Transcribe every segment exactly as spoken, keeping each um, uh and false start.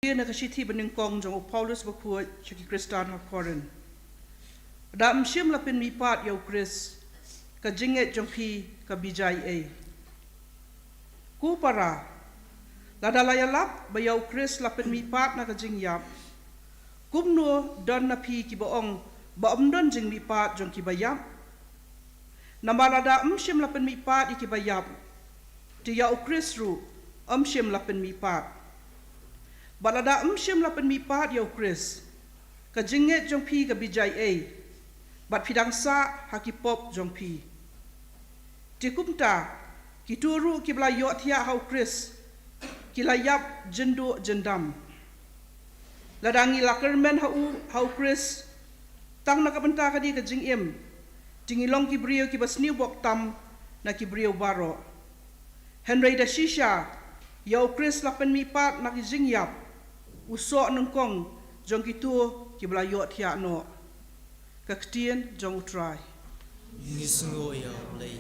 Ïa na ka shithi banyngkong jong u Paulus bakhuid sha ki Khristan ha Korinth. Lada ym shym la pynmihpat ïa u Khrist, ka jingngeit jong phi ka bijai ei. Ko para, lada la ïalap ba ïa u Khrist la pynmihpat na ka jingïap, kumno don na phi kiba ong ba ym don jingmihpat jong kiba ïap? Namar lada ym shym la pynmihpat ïa kiba ïap, te ïa u Khrist ruh ym shym la pynmihpat. Bad lada ym shym la pynmihpat ïa u Khrist, ka jingngeit jong phi ka bijai ei, bad phi dang sah ha ki pop jong phi. Te kumta, kito ruh kiba la ïohthiah ha u Khrist, ki la ïap jynduh jyndam. Lada ngi la kyrmen ha u, ha u Khrist, tang na ka bynta ka dei ka jingim, te ngi long ki briew kiba sniew bok tam na ki briew baroh. Hynrei da shisha, ïa u Khrist la pynmihpat na ki jingïap, u soh nyngkong jong kito kiba la ïohthiah noh. Ka ktien jong u Trai. Ngi sngew ïa u Blei.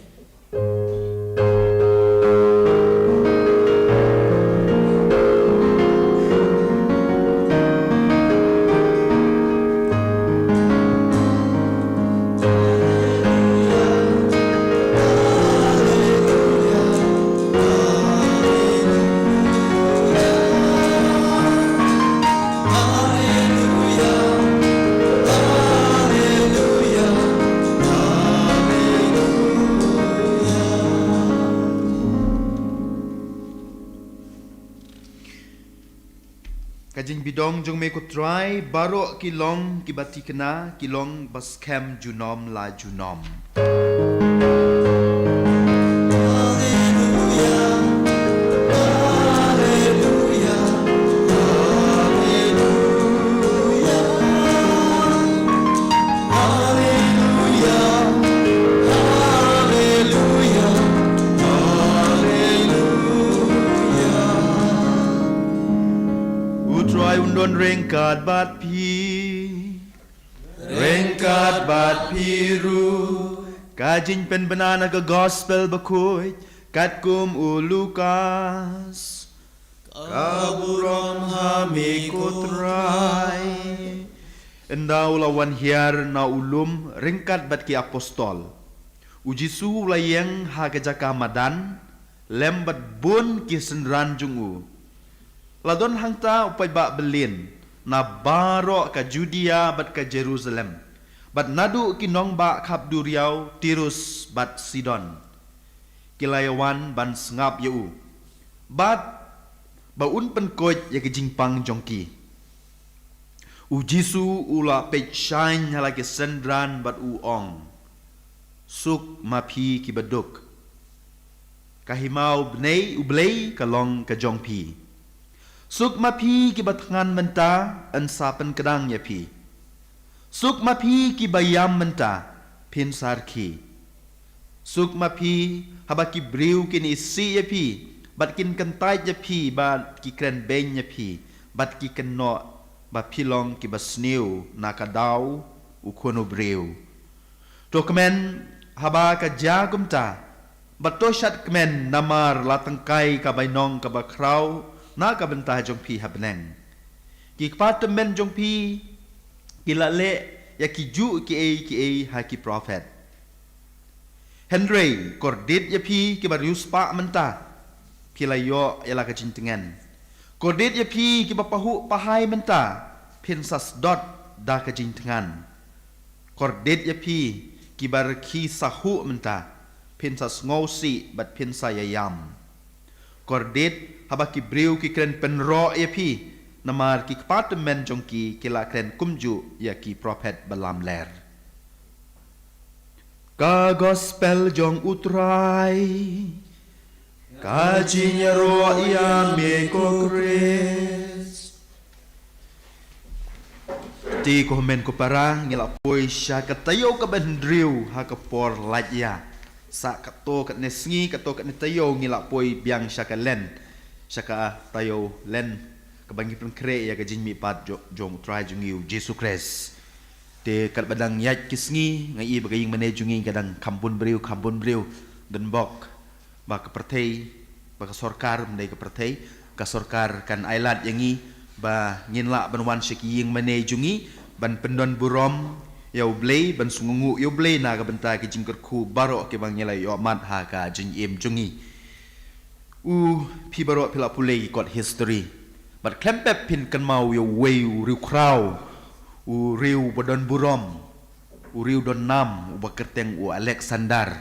Ka jingbidong jong me ko Trai, baroh ki long kiba thikna, ki long ba skhem junom la junom. U Trai un don ryngkat bad phi. Ryngkat bad phi ruh. Ka jingpynbna na ka Gospel bakhuid katkum u Lukas. Ka burom ha me ko Trai. Ynda u la wan hiar na u lum ryngkat bad ki apostol, u Jisu u la ïeng ha ka jaka madan lem bad bun ki synran jong u. La don hangta u paidbah byllien na baroh ka Judia bad ka Jerusalem, bad naduh ki nongbah khap duriaw Tirus bad Sidon. Ki la ïawan ban sngap ïa u, bad ba un pynkoit ïa ka jingpang jong ki. U Jisu u la peit shaiñ ha la ki synran bad u ong, "Suk ma phi kiba duk. Ka hima u bnei u Blei ka long ka jong phi. Suk ma phi kiba thngan mynta, yn sa pynkdang ïa phi. Suk ma phi kiba ïam mynta, phin sa rkhie. Suk ma phi haba ki briew kin isih ïa phi, bad kin kyntait ïa phi, bad ki kren beiñ ïa phi, bad ki kynnoh ba phi long kiba sniew na ka daw u Khun u briew. To kmen haba ka jia kumta, bad to shad kmen, namar la tyngkai ka bainong kaba khraw na ka bynta jong phi ha bneng. Ki kpa tymmen jong phi ki la leh ïa kijuh kiei kiei ha ki prophet. Hynrei kordit ïa phi kiba riewspah mynta, phi la ïoh ïa la ka jingtngen. Kordit ïa phi kiba pahuh pahai mynta, phin sa sdot da ka jingthngan. Kordit ïa phi kiba rkhie sahuh mynta, phin sa sngewsih bad phin sa ïaiam. Kordit haba ki briew ki kren pynroh ïa phi, namar ki kpa tymmen jong ki ki la kren kumjuh ïa ki prophet ba lamler." Ka Gospel jong u Trai. Ka jingïaroh ïa me ko Khrist. Te ko hynmen ko para, ngi la poi sha ka taïew kaba hynriew ha ka por lait ïa. Sa kato katne sngi, kato katne taïew ngi la poi biang sha ka Lent, sha ka taïew Lent, kaba ngi pynkhreh ïa ka jingmihpat jo-, jong u Trai jong ngi u Jisu Khrist. Te katba dang ïaid ki sngi, nga i ba ka ïingmane jong ngi ka dang kham bun briew, kham bun briew, dang bok ba ka pyrthei, ba ka sorkar, ym dei ka pyrthei, ka sorkar kan ailad ïa ngi Ba ngin lah ban wan sha ki ïing mane jong ngi, ban pyndon burom ïa U Blei, ban sngewnguh ïa U Blei na ka bynta ki jingkyrkhu baroh kiba ngi la ïoh mad ha ka jingim jong ngi. U, phi baroh phi la pule ki kot history. Bad khlem pep phin kynmaw ïa uwei u riewkhraw, u riew ba don burom, u riew don nam, uba kyrteng u Alexander.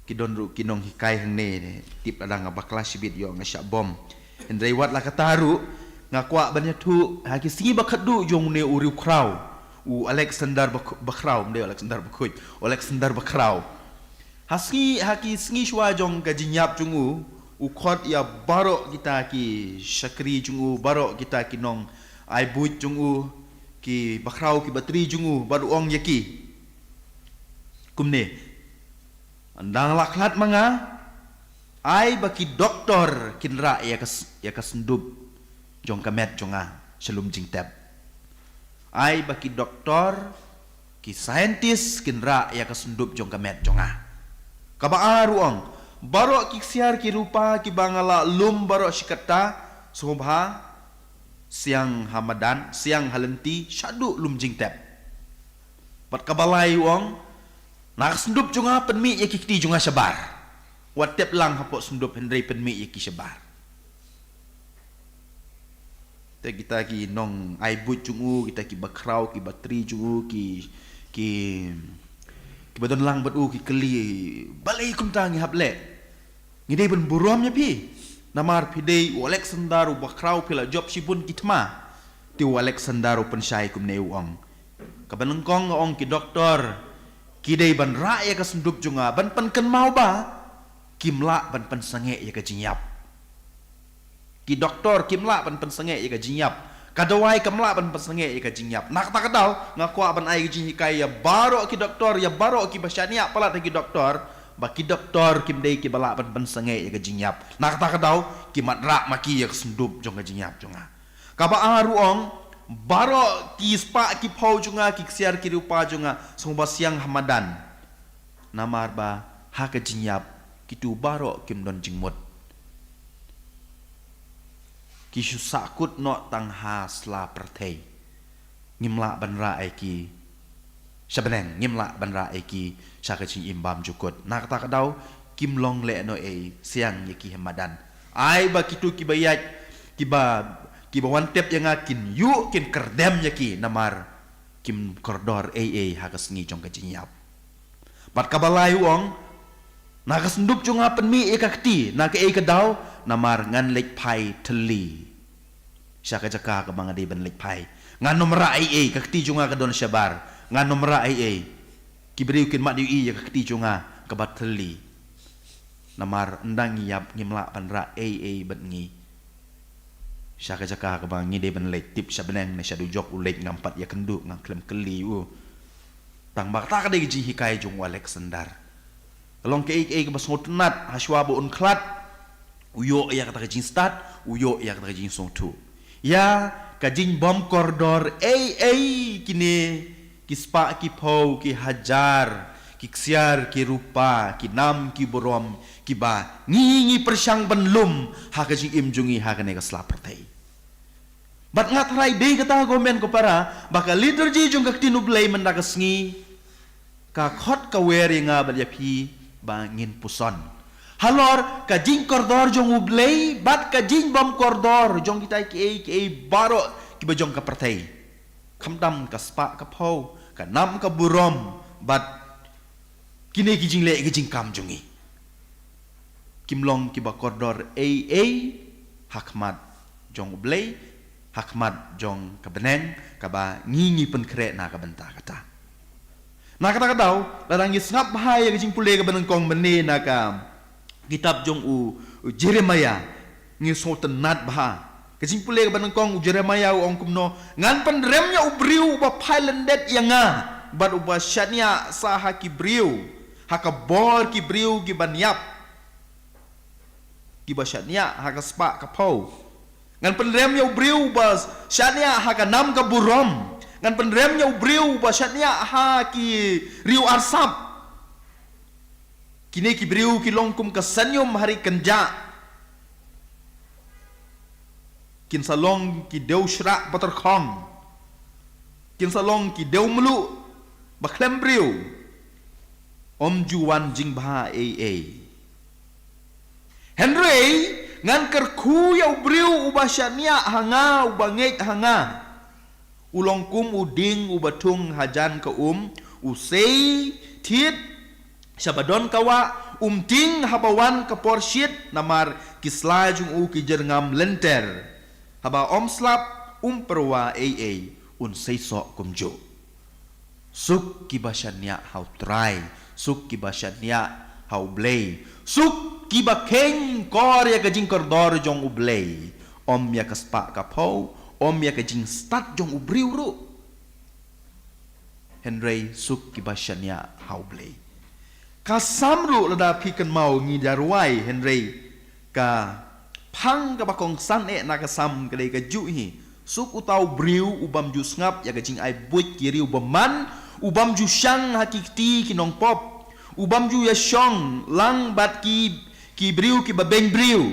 Ki don ruh ki nonghikai hangne, tip la dang bakla shibit ïoh nga shah bom. Hynrei wat la katta ruh, nga kwah ban ïathuh ha ki sngi ba khatduh jong une u riewkhraw, u Alexander Bakh-, Bakhraw, ym dei Alexander Bakhuid, u Alexander Bakhraw. Ha sngi, ha ki sngi shuwa jong ka jingïap jong u, u khot ïa baroh kita ki shakri jong u, baroh kita ki nongai buit jong u, ki bakhraw ki batri jong u, bad u ong ïa ki kumne: Ynda la khlad ma nga, ai ba ki doktor kin rah ïa ka s-, ïa ka syndup jong ka met jong nga sha lum jingtep. Ai ba ki doktor, ki scientist kin rah ïa ka syndup jong ka met jong nga. Kaba ar u ong: Baroh ki ksiar ki rupa kiba nga la lum baroh shi katta, sngewbha siang ha madan, siang ha lynti, shaduh lum jingtep. Bad kaba lai u ong: Na ka syndup jong nga pynmih ïa ki kti jong nga shabar. Wat tep lang hapoh syndup, hynrei pynmih ïa ki shabar. Te kita ki nongai buit jong u, kita ki bakhraw, ki batri jong u, ki, ki, kiba don lang bad u, ki kylli: Balei kumta ngi hap leh? Ngi dei ban burom ïa phi. Namar phi dei u Alexander u bakhraw, phi la jop shibun ki thma. Te u Alexander u pynshai kumne u ong. Kaba nyngkong nga ong ki doktor ki dei ban rah ïa ka syndup jong nga ban pynkynmaw ba kim lah ban pynsangeh ïa ka jingïap. Ki doktor kim lah ban pynsangeh ïa ka jingïap. Ka dawai kam lah ban pynsangeh ïa ka jingïap. Na kata ka daw, nga kwah ban ai ka jinghikai ïa baroh ki doktor, ïa baroh kiba shaniah palat ha ki doktor, ba ki doktor kim dei kiba lah ban pynsangeh ïa ka jingïap. Na kata ka daw, ki mat rah ma ki ïa ka syndup jong ka jingïap jong nga. Kaba ar u ong: Baroh ki spah ki phew jong nga, ki ksiar ki rupa jong nga, sngewbha siang ha madan. Namar ba ha ka jingïap, kito baroh kim don jingmut. Ki shu sahkut noh tang ha sla pyrthei. Ngim lah ban rah ïa ki sha bneng, ngim lah ban rah ïa ki sha ka jingim bymjukut. Na kata ka daw, kim long lehnohei, siang ïa ki ha madan. Ai ba kito kiba ïaid, kiba, kiba wan tep ïa nga kin ïuh, kin kyrdem ïa ki, namar kim kordor ei ei ha ka sngi jong ka jingïap. Bad kaba lai u ong: Na ka syndup jong nga pynmih ïa ka kti, na kaei ka daw? Namar ngan leit phai thylli sha ka jaka kaba nga dei ban leit phai. Ngan ym rah ei ei, ka kti jong nga ka don shabar. Ngan ym rah ei ei. Ki briew kin mat ïohi ïa ka kti jong nga kaba thylli. Namar ynda ngi ïap, ngim lah ban rah ei ei bad ngi sha ka jaka kaba ngi dei ban leit, tip sha bneng ne sha dujok u leit, ngam pat ïakynduh, ngam khlem kylli u. Tang ba kata ka dei ka jinghikai jong u Alexander. Ka long kaei kaei kaba sngewtynnat, hashwa ba un khlad, u ïoh ïa kata ka jingstad, u ïoh ïa kata ka jingsngewthuh. Ïa ka jingbymkordor ei ei, kine ki spah ki phew, ki hajar, ki ksiar ki rupa, ki nam ki burom, kiba ngi, ngi pyrshang ban lum ha ka jingim jong ngi ha kane ka sla pyrthei. Bad nga tharai dei kata, ko hynmen ko para, ba ka liturgy jong ka Ktien U Blei mynta ka sngi ka khot ka wer ïa nga bad ïa phi ba ngin puson halor ka jingkordor jong U Blei bad ka jingbymkordor jong kita kiei kiei baroh kiba jong ka pyrthei. Khamtam ka spah ka phew, ka nam ka burom, bad kine ki jingleh ki jingkam jong ngi. Kim long kiba kordor ei ei ha khmat jong U Blei, ha khmat jong ka bneng kaba ngi, ngi pynkhreh na ka bynta kata. Na kata ka daw, lada ngi sngap bha ïa ka jingpule kaba nyngkong mynne na ka kitab jong u, u Jeremiah, ngi sngewtynnat bha. Ka jingpule kaba nyngkong, u Jeremiah u ong kumno: Ngan pynrem ïa u briew uba phai lyndet ïa nga, bad uba shaniah sa ha ki briew, ha ka bor ki briew kiban ïap, kiba shaniah ha ka spah ka phew. Ngan pynrem ïa u briew uba shaniah ha ka nam ka burom. Ngan pynrem ïa u briew uba shaniah ha ki riew arsap. Kine ki briew ki long kum ka synñium ha ri kynjah. Kin sa long ki dewshrah ba tyrkhong. Kin sa long ki dewmluh ba khlem briew. Ym ju wan jingbha ei ei. Hynrei ngan kyrkhu ïa u briew uba shaniah ha nga, uba ngeit ha nga. U long kum u dieng uba thung hajan ka um, u sei thied shaba don ka wah, um tieng haba wan ka por shit, namar ki sla jong u ki jyrngam lynter. Haba ym slap, um pyrwa ei ei, un sei soh kumjuh. Suk kiba shaniah ha u Trai, suk kiba shaniah ha u Blei, suk kiba kheiñ kor ïa ka jingkordor jong u Blei, ym ïa ka spah ka phew, ym ïa ka jingstad jong u briew ruh. Hynrei suk kiba shaniah ha u Blei. Ka Salm ruh lada phi kynmaw ngi da rwai, hynrei ka phang kaba kongsan eh na ka Salm ka dei kajuh hi. Suk uta u briew u bym ju sngap ïa ka jingai buit ki riewbymman, u bym ju shang ha ki kti ki nongpop, u bym ju ïashong lang bad ki, ki briew kiba beiñ briew.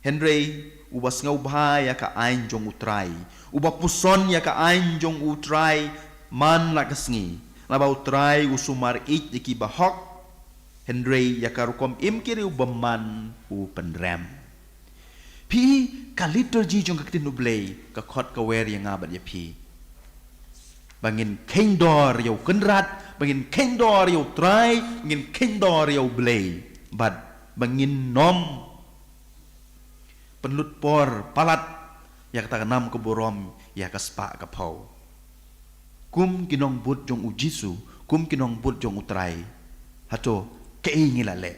Hynrei uba sngewbha ïa ka aiñ jong u Trai, uba puson ïa ka aiñ jong u Trai man la ka sngi. Naba u Trai u sumar ïeit ïa kiba hok, hynrei ïa ka rukom im ki riewbymman u pynrem. Phi, ka liturgy jong ka ktien u Blei ka khot ka wer ïa nga bad ïa phi ba ngin kheiñ dor ïa u Kynrad, ba ngin kheiñ dor ïa u Trai, ba ngin kheiñ dor ïa u Blei, bad ba ngin nym pynlut por palat ïa kata ka nam ka burom ïa ka spah ka phew. Kum ki nongbud jong u Jisu, kum ki nongbud jong u Trai, hato kaei ngi la leh?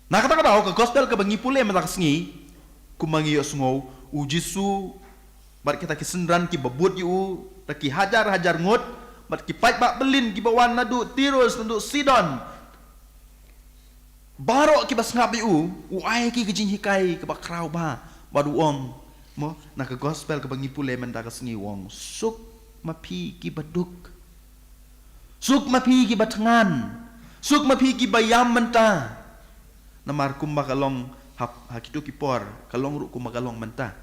Na kata ka daw ka gospel kaba ngi pule mynta ka sngi, kumba ngi ïohsngew, u Jisu bad kita ki synran kiba bud ïa u da ki hajar hajar ngut, bad ki paidbah byllien kiba wan naduh Tirus, naduh Sidon, baroh kiba sngap ïa u, u ai ki ka jinghikai kaba khraw bha, bad u ong, mo, na ka gospel kaba ngi pule mynta ka sngi u ong, suk ma phi kiba duk. Suk ma phi kiba thngan. Suk ma phi kiba ïam mynta. Namar kumba ka long ha, ha kito ki por, ka long ruh kumba ka long mynta.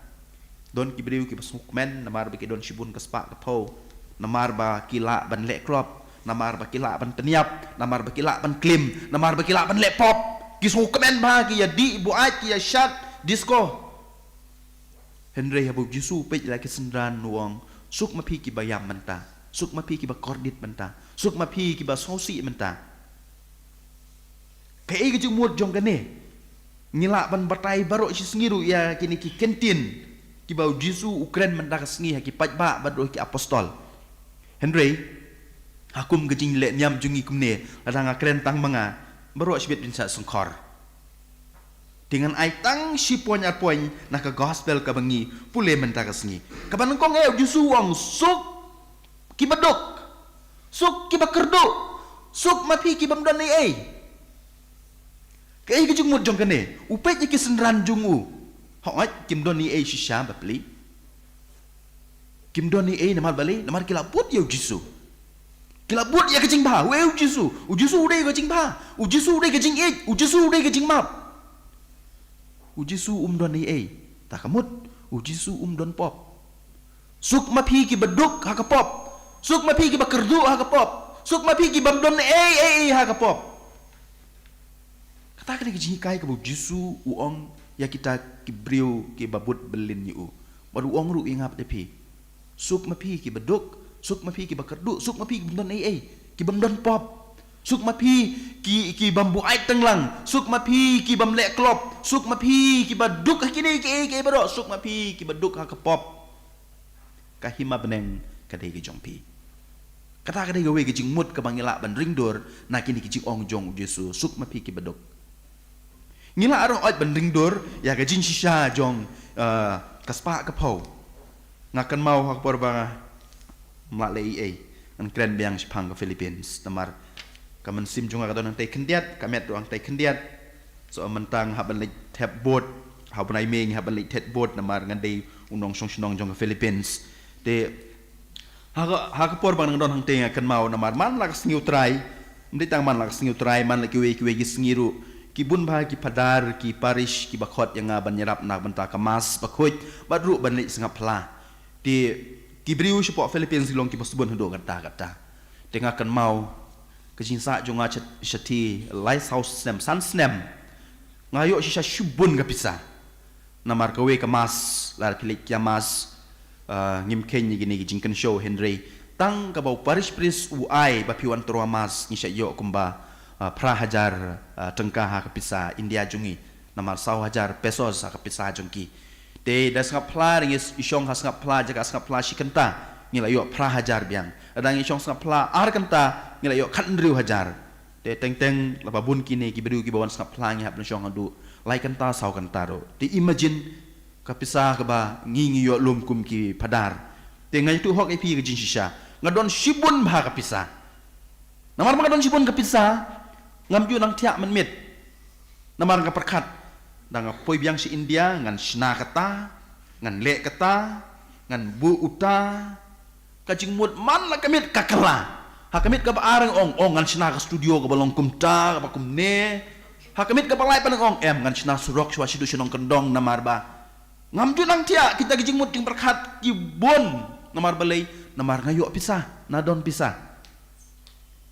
Don ki briew kiba sngewkmen namar ba ki don shibun ka spah ka phew, namar ba ki lah ban leh klop, namar ba ki lah ban pynïap, namar ba ki lah ban klim, namar ba ki lah ban leh pop. Ki sngewkmen bha, ki ïa dih buaid, ki ïa shad disco. Hynrei haba u Jisu u peit la ki synran u ong, suk ma phi kiba ïam mynta, suk ma phi kiba kordit mynta, suk ma phi kiba sngewsih mynta. Kaei ka jingmut jong kane? Ngi lah ban batai baroh shi sngi ruh ïa kine ki kyntien kiba u Jisu u kren mynta ka sngi ha ki paidbah bad ruh ki apostol. Hynrei ha kum ka jingleh niam jong ngi kumne, lada nga kren tang ma nga, baroh shibit phin sa sngewkhor. Te ngan ai tang shi point ar point na ka gospel kaba ngi pule mynta ka sngi. Kaba nyngkong eh u Jisu u ong suk kiba duk, suk kiba kyrduh, suk ma phi ki bym don ei ei. Kaei ka jingmut jong kane? U peit ïa ki synran jong u. Hooid, kim don ei ei shisha bapli. Kim don ei ei namar balei? Namar ki la bud ïa u Jisu. Ki la bud ïa ka jingbha, u ei u Jisu. U Jisu u dei ka jingbha. U Jisu u dei ka jingïeit. U Jisu u dei ka jingmap. U Jisu um don ei ei. Ta ka mut, u Jisu um don pop. Suk ma phi kiba duk ha ka pop. Suk ma phi kiba kyrduh ha ka pop. Suk ma phi ki bym don ei ei ha ka pop. Kata ka dei ka jinghikai kaba u Jisu u ong ïa kita ki briew kiba bud byllien ïa u. Bad u ong ruh ïa nga bad ïa phi. Suk ma phi kiba duk, suk ma phi kiba kyrduh, suk ma phi ki bym don ei ei, ki bym don pop. Suk ma phi ki, ki bym buaid teng lang, suk ma phi ki bym leh klop, suk ma phi kiba duk ha kine kiei kiei baroh, suk ma phi kiba duk ha ka pop. Ka hima bneng ka dei ka jong phi. Kata ka dei kawei ka jingmut kaba ngi lah ban ring dur na kine ki jingong jong u Jisu, suk ma phi kiba duk. Ngi lah ruh ban ring dur ïa ka jingshisha jong, eh, ka spah ka phew. Nga kynmaw ha ka por ba ngam lah leh ei ei, ngan kren biang shaphang ka Philippines. Namar ka mynsiem jong nga ka don hangtei khyndiat, ka met ruh hangtei khyndiat. So mynta nga hap ban leit thep boat, ha u bnai May nga hap ban leit thep boat namar ngan dei u nongshong shnong jong ka Philippines. Te ha ka, ha ka por ba nga dang don hangtei nga kynmaw namar man la ka sngi u Trai. Ym dei tang man la ka sngi u Trai, man la kiwei kiwei ki sngi ruh, Ki bun bha ki phadar, ki parish, kiba khot ïa nga ban ïarap na ka bynta ka mass bakhuid, bad ruh ban leit sngap phla. Te ki briew shapoh Philippines ki long kiba sbun haduh katta katta. Te nga kynmaw, ka jingsah jong nga sha, shathie lai saw snem, san snem, nga ïoh shisha shibun ka pisa. Namar kawei ka mass, lada phi leit ïa mass, ah, ngim kheiñ ïa kine ki jingkynshew, hynrei tang kaba u parish priest u ai ba phi wan tyrwa mass, ngi shait ïoh kumba, ah, phra hajar, ah, tyngka ha ka pisa India jong ngi. Namar saw hajar pesos ha ka pisa jong ki. Te da sngap phla, da ngi shong ha sngap phla, jaka sngap phla shi kynta, ngi la ïoh phra hajar biang. Da ngi shong sngap phla ar kynta, ngi la ïoh khathynriew hajar. Te teng teng, lada bun kine ki briew kiba wan sngap phla, ngi hap ban shong haduh lai kynta saw kynta ruh. Te imagine ka pisa kaba ngi, ngi ïoh lum kum ki phadar. Te nga ïathuh hok ïa phi ka jingshisha, nga don shibun bha ka pisa. Namar ba nga don shibun ka pisa, ngam ju nang thiah mynmiet. Namar nga pyrkhat, da nga poi biang sha India, ngan shna kata, ngan leh kata, ngan buh uta. Ka jingmut man la ka miet ka kylla. Ha ka miet kaba ar nga ong, ong ngan shna ka studio kaba long kumta, kaba kumne. Ha ka miet kaba lai pat nga ong, em, ngan shna surok shuwa shaduh sha nongkyndong, namar ba ngam ju nang thiah. Kita ki jingmut jingpyrkhat ki bun. Namar balei? Namar nga ïoh pisa, nga don pisa.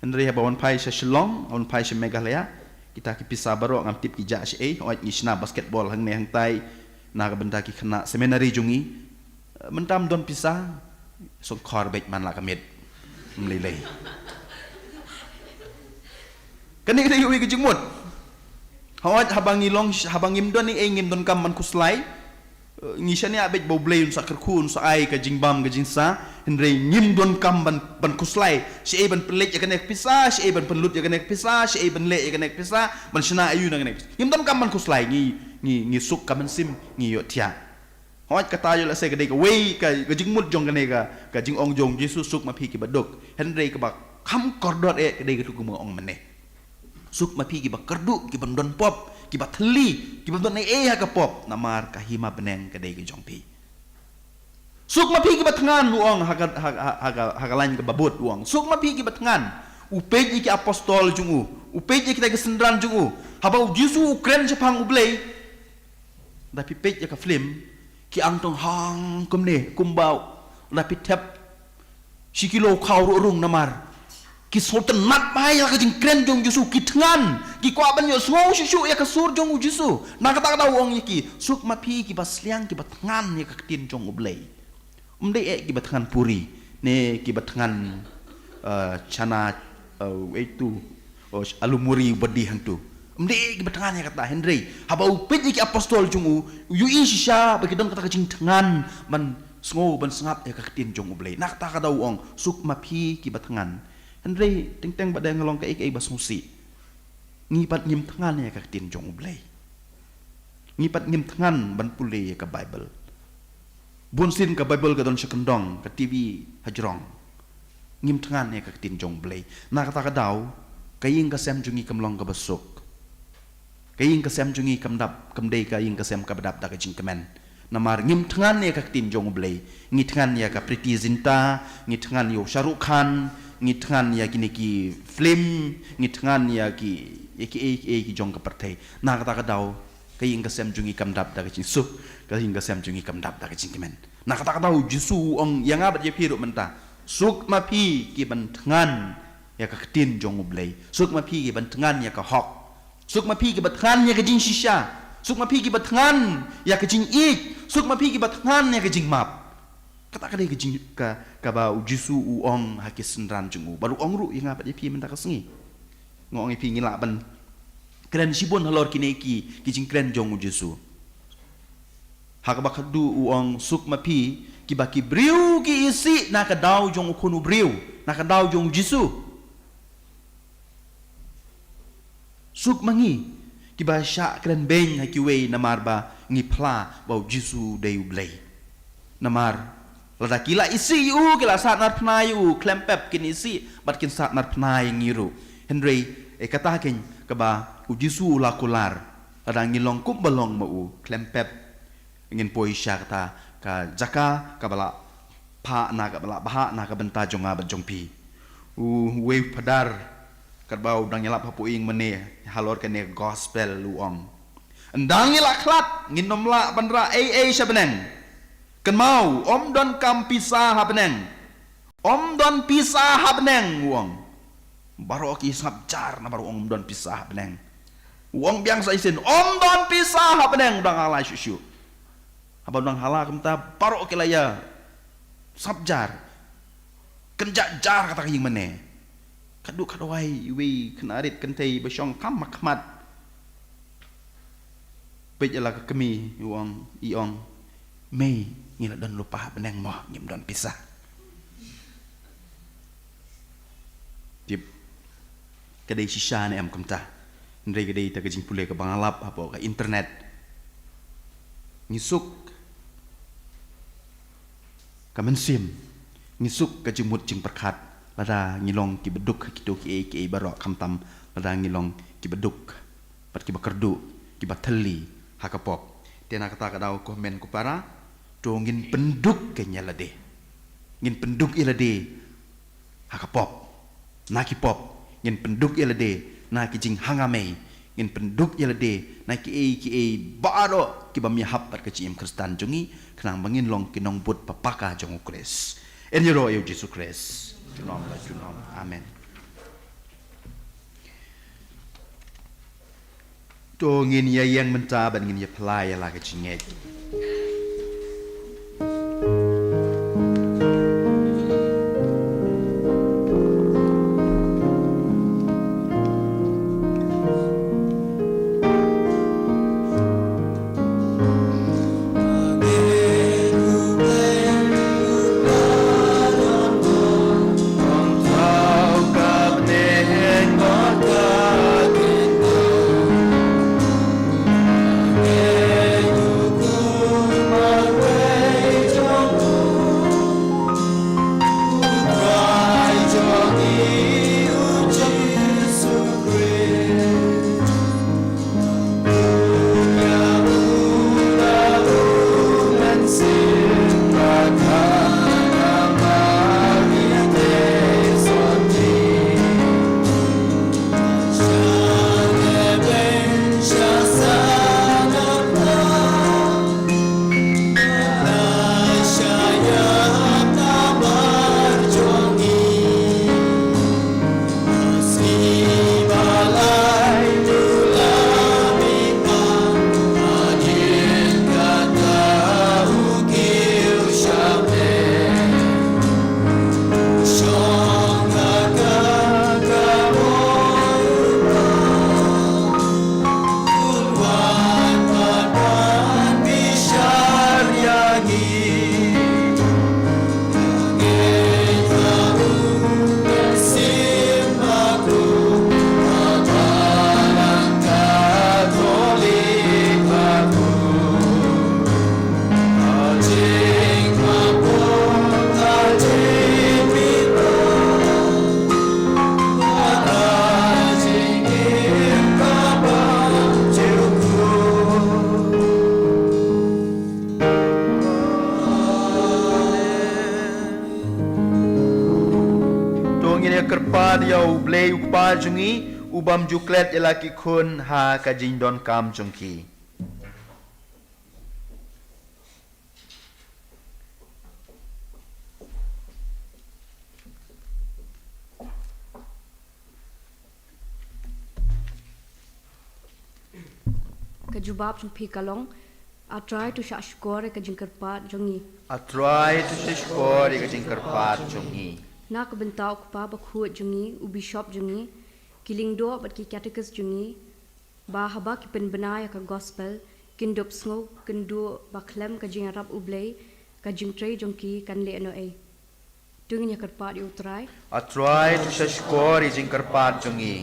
Hynrei haba wan phai sha Shillong, wan phai sha Meghalaya, kita ki pisa baroh ngam tip ki jah shaei. Hooid, ngi shna basketball hangne hangtai na ka bynta ki khynnah seminary jong ngi. Mynta ym don pisa, sngewkhor beit man la ka miet. Ym lei lei. Kane ka dei kawei ka jingmut. Hooid, haba ngi long, haba ngim don ei ei, ngim donkam ban khuslai. Eh, ngi shaniah beit ba U Blei un sa kyrkhu, un sa ai ka jingbam ka jingsah, hynrei ngim donkam ban, ban khuslai. Shaei ban pynleit ïa kane ka pisa, shaei ban pynlut ïa kane ka pisa, shaei ban leh ïa kane ka pisa, ban shna aïu na kane ka pisa. Ngim donkam ban khuslai, ngi, ngi, ngi suk ka mynsiem, ngi ïohthiah. Hooid, kata ïoh lehse ka dei kawei ka, ka jingmut jong kane ka, ka jingong jong Jisu, suk ma phi kiba duk. Hynrei kaba kham kordor eh ka dei katu kaba nga ong mynne. Suk ma phi kiba kyrduh, kiba ym don pop, kiba thylli, kiba ym don ei ei ha ka pop, namar ka hima bneng ka dei ka jong phi. Suk ma phi kiba thngan, u ong ha ka, ha, ha, ha ka, ha ka lain kaba bud, u ong. Suk ma phi kiba thngan. U peit ïa ki apostol jong u. U peit ïa kita ki synran jong u. Haba U Jisu u kren shaphang U Blei. Da phi peit ïa ka film, ki angtong hang kumne, kumba da phi thep shi kilo khaw ruh rung, namar ki sngewtynnat bha ïa ka jingkren jong U Jisu, ki thngan, ki kwah ban ïohsngew shuh shuh ïa ka sur jong U Jisu. Na kata ka daw u ong ïa ki, suk ma phi kiba sliang, kiba thngan ïa ka ktien jong U Blei. Ym dei eh kiba thngan puri, ne kiba thngan, eh, chana, eh, eitu, oh, alu muri badi hangtu. Ym dei eh kiba thngan ïa kata, hynrei haba u peit ïa ki apostol jong u, u ïohi shisha ba ki don kata ka jingthngan ban sngew, ban sngap ïa ka ktien jong U Blei. Na kata ka daw u ong, suk ma phi kiba thngan. Hynrei teng teng ba dang long kaei kaei ba sngewsih, ngi pat ngim thngan ïa ka ktien jong U Blei. Ngi pat ngim thngan ban pule ïa ka Baibl. Bunsien ka Baibl ka don sha kyndong, ka T V hajrong. Ngim thngan ïa ka ktien jong U Blei. Na kata ka daw, ka ïing ka sem jong ngi kam long kaba suk. Ka ïing ka sem jong ngi kam dap, kam dei ka ïing ka sem kaba dap da ka jingkmen. Namar ngim thngan ïa ka ktien jong U Blei. Ngi thngan ïa ka Preity Zinta, ngi thngan ïa u Shah Rukh Khan, ngi thngan ïa kine ki film, ngi thngan ïa ki, ïa kiei kiei ki jong ka pyrthei. Na kata ka daw, ka ïing ka sem jong ngi kam dap da ka jingsuk, ka ïing ka sem jong ngi kam dap da ka jingkmen. Na kata ka daw U Jisu u ong ïa nga bad ïa phi ruh mynta, suk ma phi kiban thngan ïa ka ktien jong U Blei. Suk ma phi kiban thngan ïa ka hok. Suk ma phi kiba thngan ïa ka jingshisha. Suk ma phi kiba thngan ïa ka jingïeit. Suk ma phi kiba thngan ïa ka jingmap. Kata ka dei ka jing, ka, kaba U Jisu u ong ha ki synran jong u. Bad u ong ruh ïa nga bad ïa phi mynta ka sngi. Nga ong ïa phi, ngi lah ban kren shibun halor kine ki, ki jingkren jong U Jisu. Ha kaba khatduh u ong, suk ma phi kiba ki briew ki isih na ka daw jong U Khun u briew, na ka daw jong U Jisu. Suk ma ngi kiba shah kren beiñ ha kiwei, namar ba ngi phla ba U Jisu u dei U Blei. Namar lada ki la isih ïa u, ki la sahnarphna ïa u, khlem pep kin isih bad kin sahnarphna ïa ngi ruh. Hynrei, eh, kata keiñ kaba U Jisu u la kular, lada ngi long kumba long ma u, khlem pep ngin poi sha kata ka jaka kaba la phah na, kaba la bhah na ka bynta jong nga bad jong phi. U, uwei u phadar, Katba u dang ïalap hapoh ïing mane halor kane ka gospel u ong, ynda ngi la khlad ngin ym lah ban rah ei ei sha bneng. Kynmaw, ym don kam pisa ha bneng. Ym don pisa ha bneng, u ong. Baroh ki sngap jar namar u ong ym don pisa ha bneng. U ong biang sa shisien, ym don pisa ha bneng, u dang hala shuh shuh. Haba u dang hala kumta baroh ki la ïa sngap jar. Kynjah jar kata ka ïing mane. Katduh katwai iwei i khynnah rit kynthei ba shong kham ha khmat. Peit ïa la ka kmie, u ong, i ong, mei, ngi la don lypa ha bneng mo, ngim don pisa. Tip, ka dei shisha ne em kumta? Hynrei ka dei kata ka jingpule kaba nga lap hapoh ka internet. Ngi suk ka mynsiem, ngi suk ka jingmut jingpyrkhat lada ngi long kiba duk ha kito kiei kiei baroh, khamtam lada ngi long kiba duk bad kiba kyrduh, kiba thylli ha ka pop. Te na kata ka daw, ko hynmen ko para, to ngin pynduk ïa lade. Ngin pynduk ïa lade ha ka pop, na ki pop. Ngin pynduk ïa lade na ki jinghanga mei. Ngin pynduk ïa lade na kiei kiei baroh kiba ym ïahap bad ka jingim Khristan jong ngi, khnang ba ngin long ki nongbud ba paka jong U Khrist. Yn ïaroh ïa U Jisu Khrist junom la junom. Amen. To ngin ïa ïeng mynta bad ngin ïa pynlait ïa la ka jingngeit. To ngin ïa kyrpad ïa U Blei U Kpa jong ngi, u bym ju klet ïa la ki khun ha ka jingdonkam jong ki. Ka jubab jong phi ka long, A Trai, to shah shkor ïa ka jingkyrpad jong ngi. A Trai, to shah shkor ïa ka jingkyrpad jong ngi. Na ka bynta u kpa bakhuid jong ngi, u bishop jong ngi, ki lyngdoh bad ki katekis jong ngi, ba haba ki pynbna ïa ka gospel, kin dup sngew kynduh ba khlem ka jingïarap U Blei, ka jingtrei jong ki kan leh noh ei. To ngin ïa kyrpad ïa U Trai. A Trai, to shah shkor ïa ka jingkyrpad jong ngi.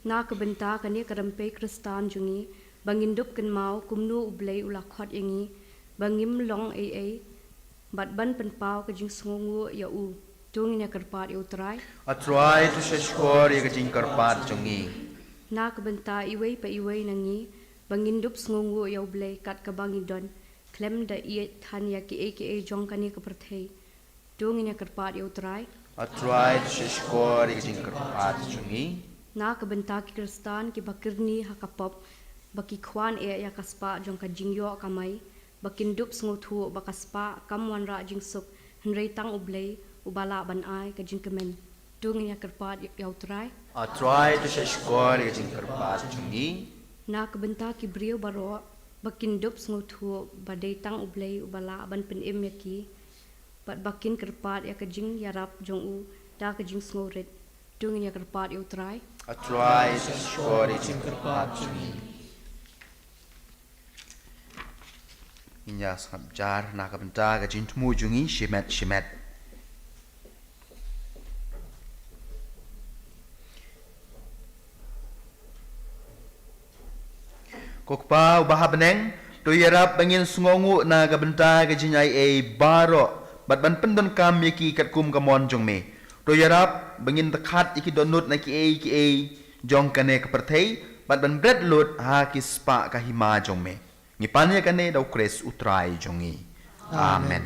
Na ka bynta kane ka rympei Khristan jong ngi, ba ngin dup kynmaw kumno U Blei u la khot ïa ngi ba ngim long ei ei, bad ban pynpaw ka jingsngewnguh ïa u. To ngin ïa kyrpad ïa U Trai. A Trai, to shah shkor ïa ka jingkyrpad jong ngi. Na ka bynta iwei pa iwei na ngi, ba ngin dup sngewnguh ïa U Blei kat kaba ngi don, khlem da ïeit than ïa kiei kiei jong kane ka pyrthei. To ngin ïa kyrpad ïa U Trai. A Trai, to shah shkor ïa ka jingkyrpad jong ngi. Na ka bynta ki Khristan kiba kyrni ha ka pop, ba ki khwan eh ïa ka spah jong ka jingïoh kamai, ba kin dup sngewthuh ba ka spah kam wanrah jingsuk, hynrei tang U Blei uba lah ban ai ka jingkmen. To ngin ïa kyrpad ïa U Trai. A Trai, to shah shkor ïa ka jingkyrpad jong ngi. Na ka bynta ki briew baroh, ba kin dup sngewthuh ba dei tang U Blei uba lah ban pynim ïa ki, bad ba kin kyrpad ïa ka jingïarap jong u da ka jingsngewrit. To ngin ïa kyrpad ïa U Trai. A Trai, to shah shkor ïa ka jingkyrpad jong ngi. Ngin ïa sngap jar na ka bynta ka jingthmu jong ngi shimet shimet. Ko Kpa uba ha bneng, to ïarap ba ngin sngewnguh na ka bynta ka jingaiei baroh, bad ban pyndonkam ïa ki katkum ka mon jong me. To ïarap ba ngin dkhat ïa ki dohnud na kiei kiei jong kane ka pyrthei, bad ban bret lut ha ki spah ka hima jong me. Ngi pan ïa kane da U Khrist U Trai jong ngi. Amen. Amen.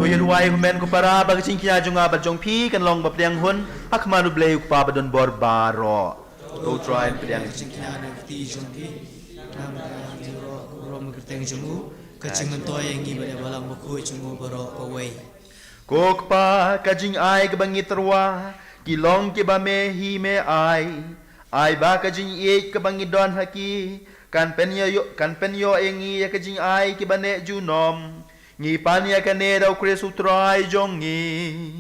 To ïa duwai kumne ko para, ba ka jingkñia jong nga bad jong phi kan long ba pdiang hun ha khmat U Blei U Kpa badonbor baroh. To U Trai un pdiang ka jingkñia na ka kti jong phi, na ka kti jong u, ka jingmyntoi ïa ngi bad ïa Balang Bakhuid jong u baroh kawei. Ko Kpa, ka jingai kaba ngi tyrwa ki long kiba me hi me ai. Ai ba ka jingïeit kaba ngi don ha ki kan pynïoh, kan pynïoh ïa ngi ïa ka jingai kiba neh junom. Ngi pan ïa kane da U Khrist U Trai jong ngi.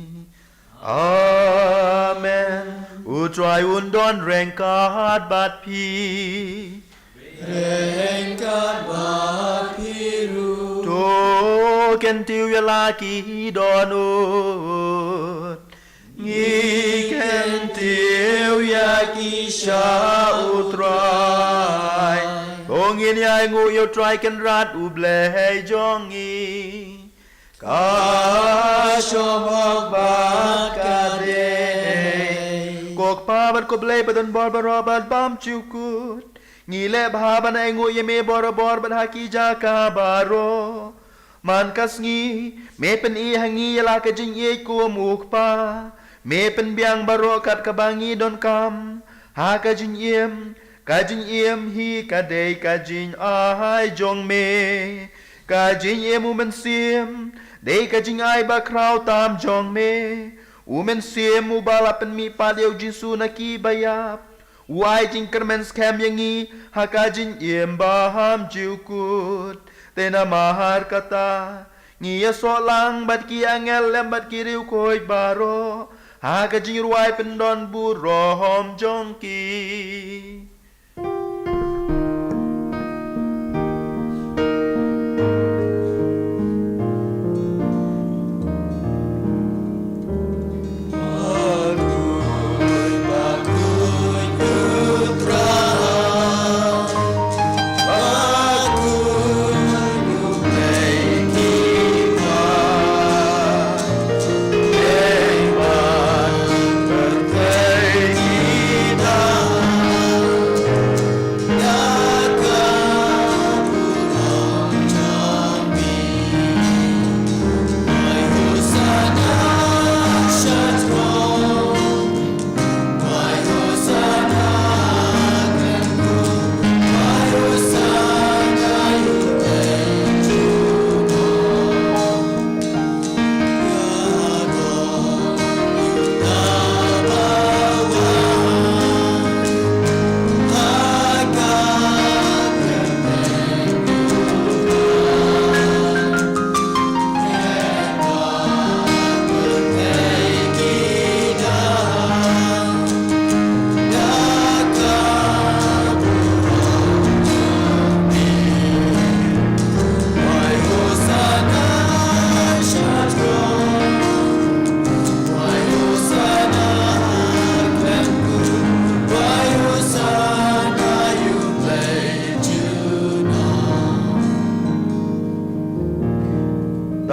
Amen. U Trai un don ryngkat bad phi. Ryngkat bad phi ruh. To kyntiew ïa la ki dohnud. Ngi kyntiew ïa ki sha U Trai. To ngin ïa ainguh ïa U Trai Kynrad U Blei jong ngi. Ka shong hok bad ka dei. Ko Kpa bad ko Blei badonbor baroh bad bymjukut. Ngi leh bha ban ainguh ïa me borabor bad ha ki jaka baroh. Man ka sngi me pyni ha ngi ïa la ka jingïeit kum U Kpa. Me pynbiang baroh kat kaba ngi donkam ha ka jingim. Ka jingim hi ka dei ka jingai jong me. Ka jingim U Mynsiem dei ka jingai bakhraw tam jong me. U Mynsiem uba la pynmih pat ïa U Jisu na ki baïap, u ai jingkyrmen skhem ïa ngi ha ka jingim bymjukut. Te namar kata ngi ïasoh lang bad ki angel lem bad ki riewkhuid baroh Ha ka jingrwai pyndonburom jong ki.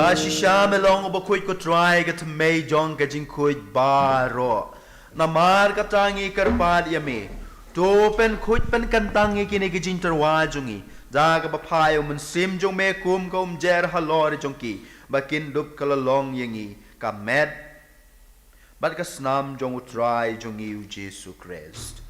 Da shisha me long u bakhuid ko Trai, ka thymmei jong ka jingkhuid baroh. Namar kata ngi kyrpad ïa me, to pynkhuid pynkyntang ïa kine ki jingtyrwa jong ngi da kaba phah ïa u Mynsiem jong me kum ka umjer halor jong ki, ba kin dup ka la long ïa ngi ka met bad ka snam jong u Trai jong ngi u Jisu Khrist.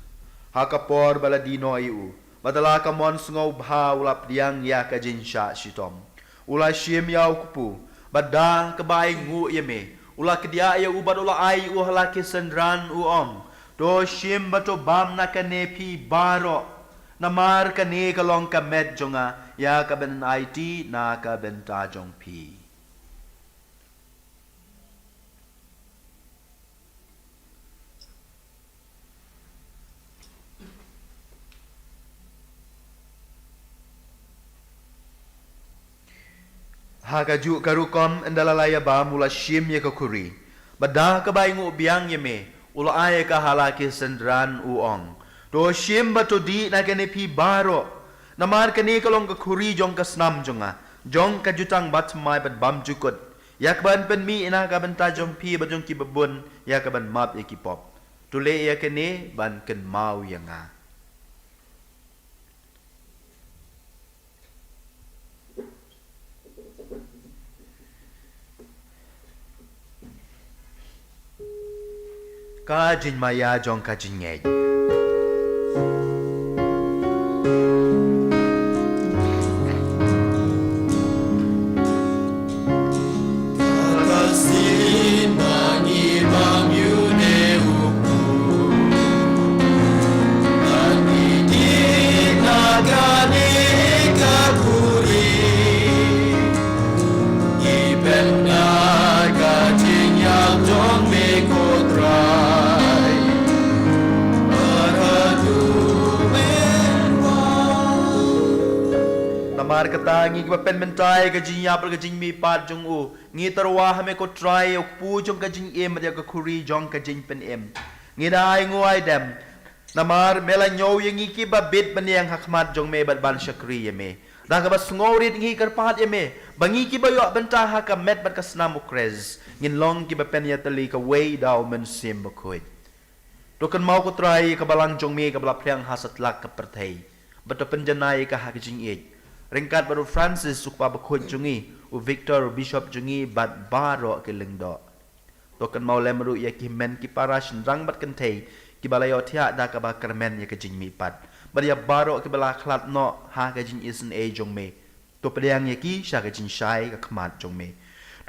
Ha ka por ba la die noh ïa u, bad da la ka mon sngewbha u la pdiang ïa ka jingshah shitom. U la shim ïa u kpu, bad da kaba ainguh ïa me, u la kdiah ïa u bad u la ai ïa u ha la ki synran, u ong: To shim bad to bam na kane phi baroh, namar kane ka long ka met jong nga, ïa kaban aiti na ka bynta jong phi. Ha kajuh ka rukom, ynda la la ïabam, u la shim ïa ka khuri, bad da kaba ainguh biang ïa me, u la ai ïa ka ha la ki synran, u ong: To shim bad to dih na kane phi baroh, namar kane ka long ka khuri jong ka snam jong nga, jong ka jutang bathymmai bad bymjukut, ïa kaban pynmih na ka bynta jong phi bad jong kiba bun, ïa kaban map ïa ki pop. To leh ïa kane ban kynmaw ïa nga. Ka jingmaïa jong ka jingngeit. Namar kata, ngi kiba pynmynta ïa ka jingïap bad ka jingmihpat jong u, ngi tyrwa ha me ko Trai, ïa u kpu jong ka jingim bad ïa ka khuri jong ka jingpynim. Ngi da ainguh aidem, namar me la ñiew ïa ngi kiba bit ban ïeng ha khmat jong me bad ban shakri ïa me. Da kaba sngewrit ngi kyrpad ïa me, ba ngi kiba ïoh bynta ha ka met bad ka snam u Khrist, ngin long kiba pynïatylli kawei da u Mynsiem Bakhuid. To kynmaw ko Trai ïa ka balang jong me kaba la phriang ha satlak ka pyrthei, bad to pynjanai ïa ka ha ka jingïeit, ryngkat bad u Francis u kpa bakhuid jong ngi, u Victor u bishop jong ngi, bad baroh ki lyngdoh. To kynmaw lem ruh ïa ki hynmen ki para shynrang bad kynthei kiba la ïohthiah da kaba kyrmen ïa ka jingmihpat, bad ïa baroh kiba la khlad noh ha ka jingisynei jong me. To pdiang ïa ki sha ka jingshai ka khmat jong me.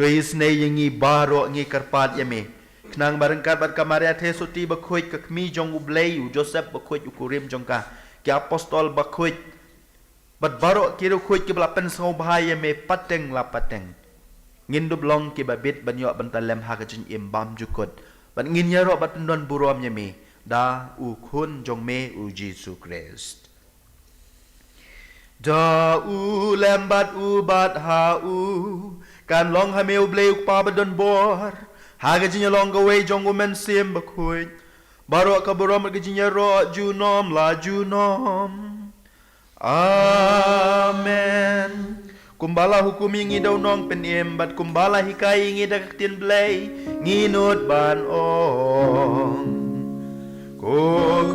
To isynei ïa ngi baroh, ngi kyrpad ïa me, khnang ba ryngkat bad ka Maria Theisotti bakhuid, ka Kmie jong U Blei, u Joseph bakhuid u kurim jong ka, ki apostol bakhuid, bad baroh ki riewkhuid kiba la pynsngewbha ïa me pateng la pateng, ngin dup long kiba bit ban ïoh bynta lem ha ka jingim bymjukut, Bad ngin ïaroh bad pyndon burom ïa me da u Khun jong me u Jisu Khrist. Da u lem bad u bad ha u kan long ha me u Blei u Kpa badonbor, ha ka jingïalong kawei jong u Mynsiem Bakhuid, baroh ka burom bad ka jingïaroh junom la junom. Amen. Kumba la hukum ïa ngi da u Nongpynim bad kumba la hikai ïa ngi da ka ktien Blei, ngi nud ban ong: Ko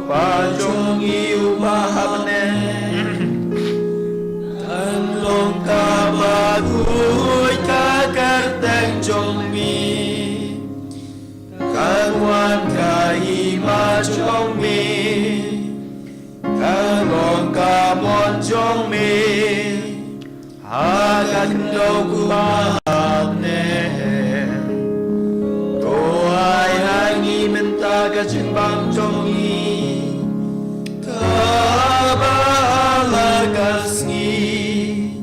Kpa jong ngi uba ha bneng, kan long kaba khuid ka kyrteng jong me, kan wan ka hima jong me, kan long ka mon jong me ha ka khyndew kumba ha bneng. To ai ha ngi mynta ka jingbam jong ngi kaba ha la ka sngi,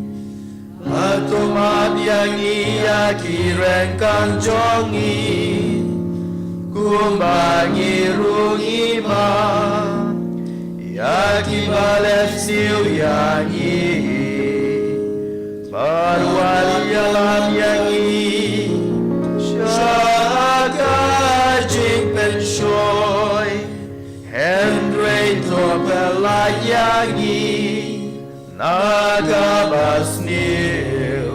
bad to map ïa ngi ïa ki ryngkang jong ngi, kumba ngi ruh ngi map ïa kiba leh sniew ïa ngi. Bad wat ïalam ïa ngi sha ka jingpynshoi, hynrei to pyllait ïa ngi na kaba sniew.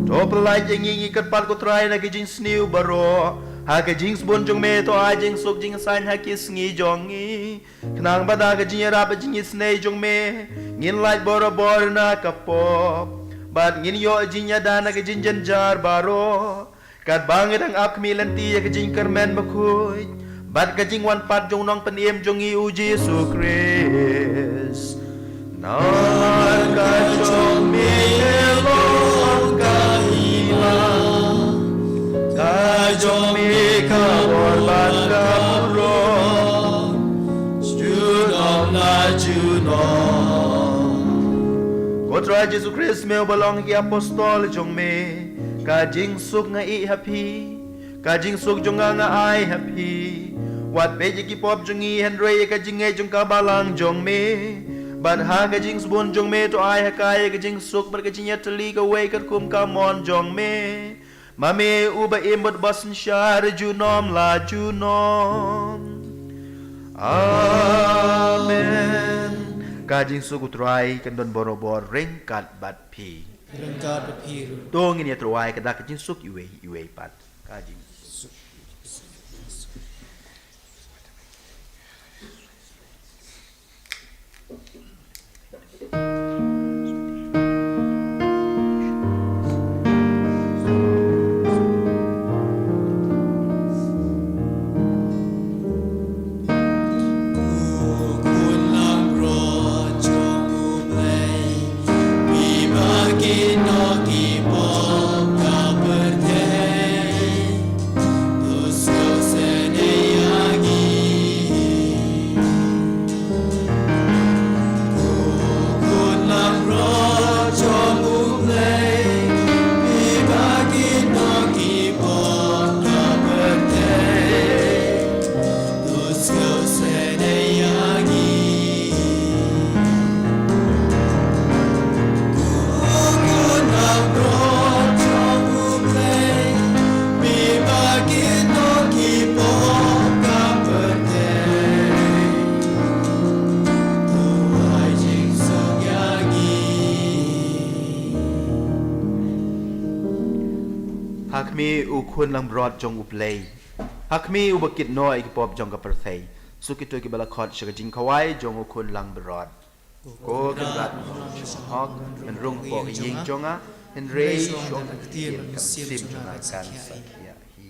To pyllait ïa ngi, ngi kyrpad ko Trai, na ki jingsniew baroh, ha ka jingsbun jong me to ai jingsuk jingsaiñ ha ki sngi jong ngi, khnang ba da ka jingïarap bad jingisynei jong me ngin lait borabor na ka pop, bad ngin ïoh jingïada na ka jingjynjar baroh, katba ngi dang ap khmih lynti ïa ka jingkyrmen bakhuid bad ka jingwan pat jong u Nongpynim jong ngi u Jisu Khrist. Na ka jong me long ka hima, ka jong me ka bor bad ka burom, junom la junom. Ko Trai Jisu Khrist, me uba la ong ha ki apostol jong me: Ka jingsuk nga ïeh ha phi, ka jingsuk jong nga nga ai ha phi. Wat peit ïa ki pop jong ngi, hynrei ïa ka jingngeit jong ka balang jong me. Bad ha ka jingsbun jong me to ai ha ka ïa ka jingsuk bad ka jingïatylli kawei katkum ka mon jong me, ma me uba im bad uba synshar junom la junom. Amen. Ka jingsuk u Trai kan don borabor ryngkat bad phi. Ryngkat bad phi ruh. To ngin ïa tyrwa ïa ka da ka jingsuk iwei iwei pat. Ka jingsuk. Ha khmih u Khun langbrot jong U Blei, ha khmih uba kit noh ïa ki pop jong ka pyrthei. Suk kito kiba la khot sha ka jingkhawai jong u Khun langbrot. Ko Kynrad, hok, men rung hapoh ka ïing jong nga, hynrei shong ka ktien ka mynsiem jong nga kan sakhia hi.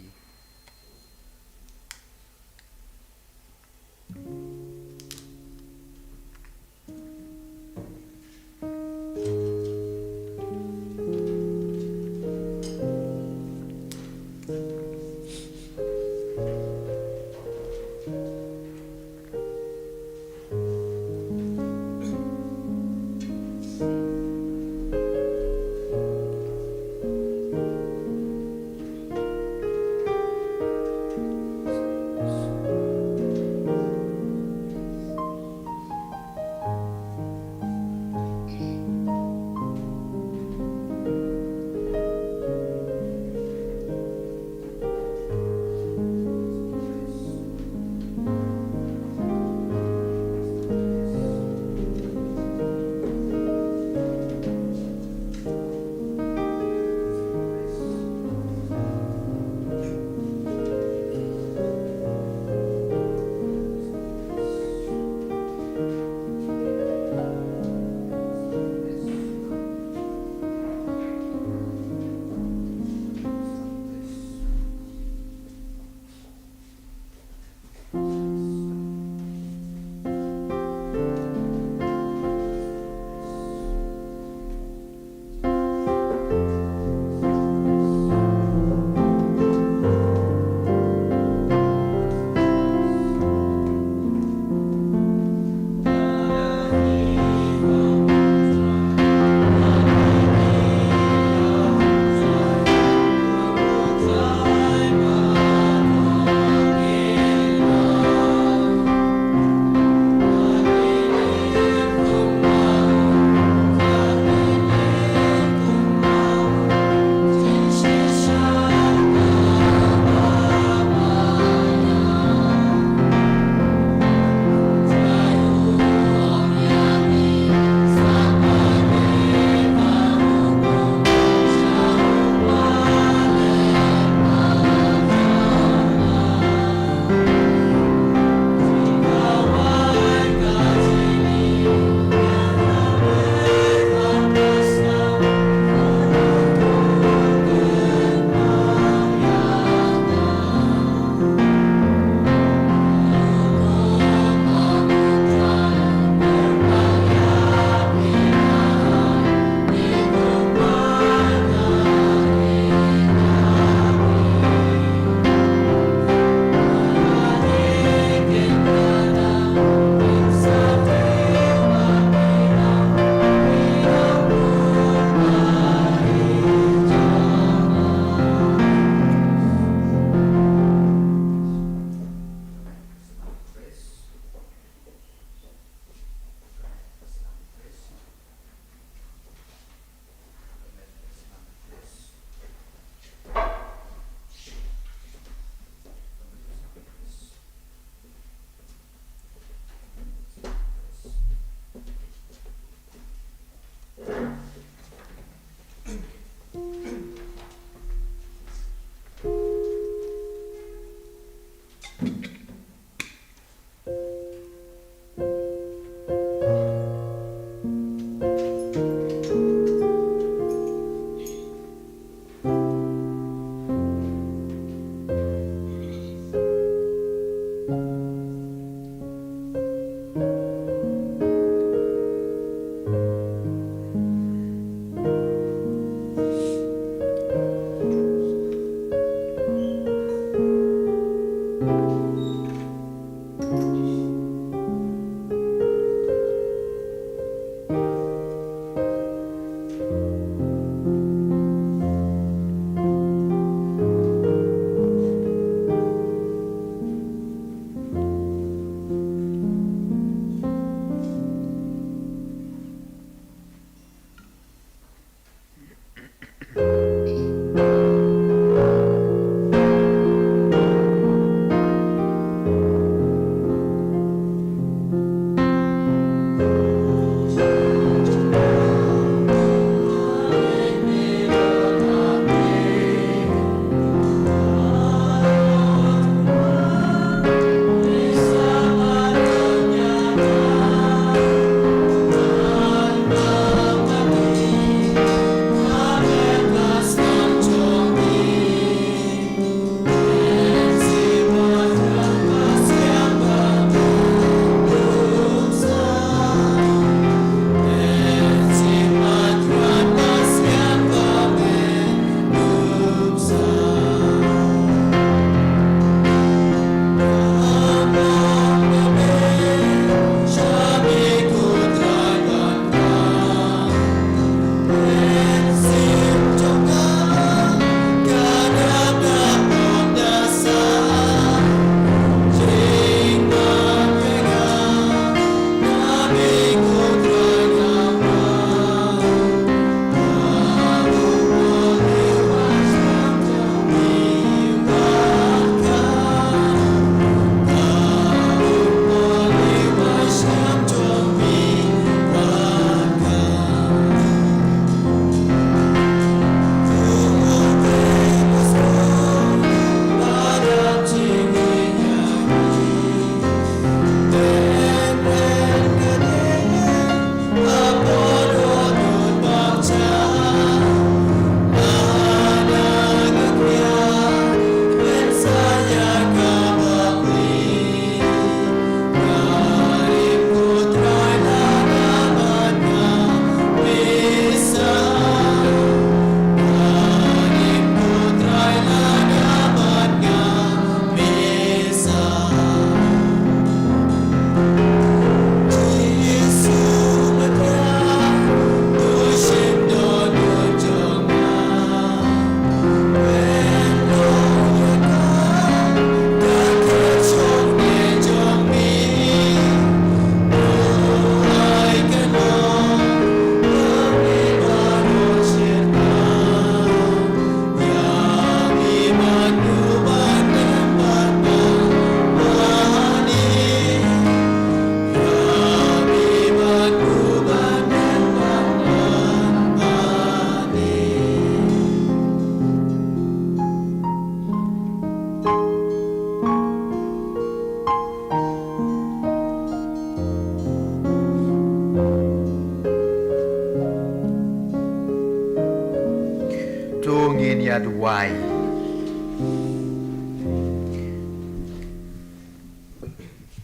To ngin ïa duwai.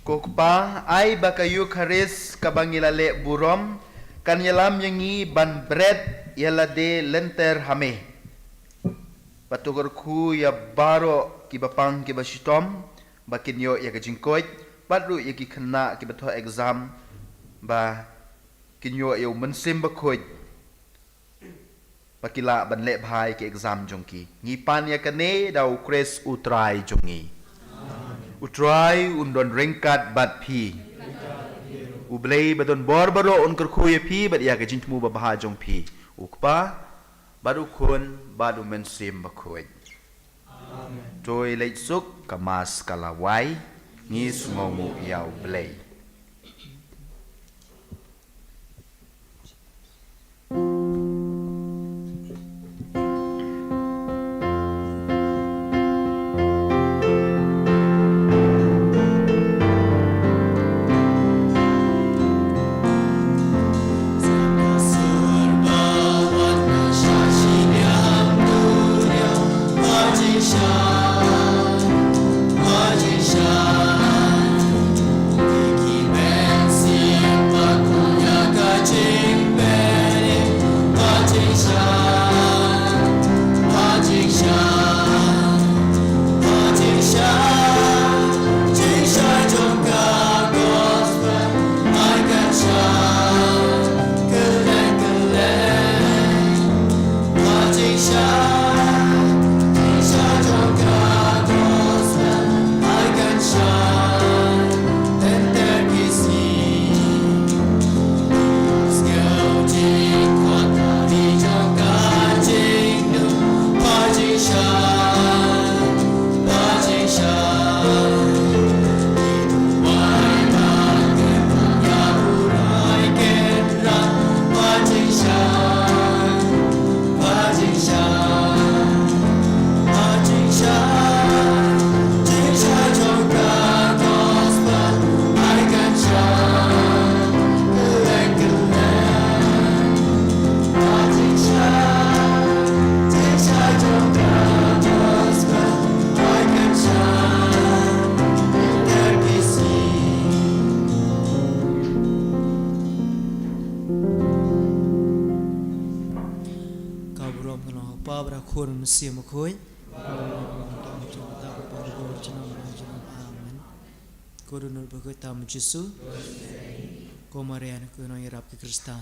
Ko Kpa, ai ba ka Eukharist kaba ngi la leh burom kan ïalam ïa ngi ban bret ïa lade lynter ha Me. Bad to kyrkhu ïa baroh kiba pang kiba shitom ba kin ïoh ïa ka jingkoit, bad ruh ïa ki khynnah kiba thoh exam ba kin ïoh ïa U Mynsiem Bakhuid, ba ki lah ban leh bha ïa ki exam jong ki. Ngi pan ïa kane da U Khrist U Trai jong ngi. U Trai un don ryngkat bad phi. U Blei ba don bor baroh un kyrkhu ïa phi bad ïa ka jingthmu babha jong phi, U Kpa, bad U Khun, bad U Mynsiem Bakhuid. To ïaleit suk, ka Mass ka la wai. Ngi sngewnguh ïa U Blei. Ka burom ka long ha u Kpa bad ha u Khun bad ha u Mynsiem Bakhuid. Amen. Ko Dohnud Bakhuid tam u Jisu. Ko Maria, ko Nongïarap ki Khristan.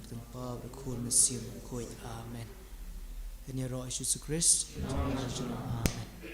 Ko Kpa bad u Khun Mynsiem Bakhuid. Amen. Ïaroh Jisu Khrist. Amen.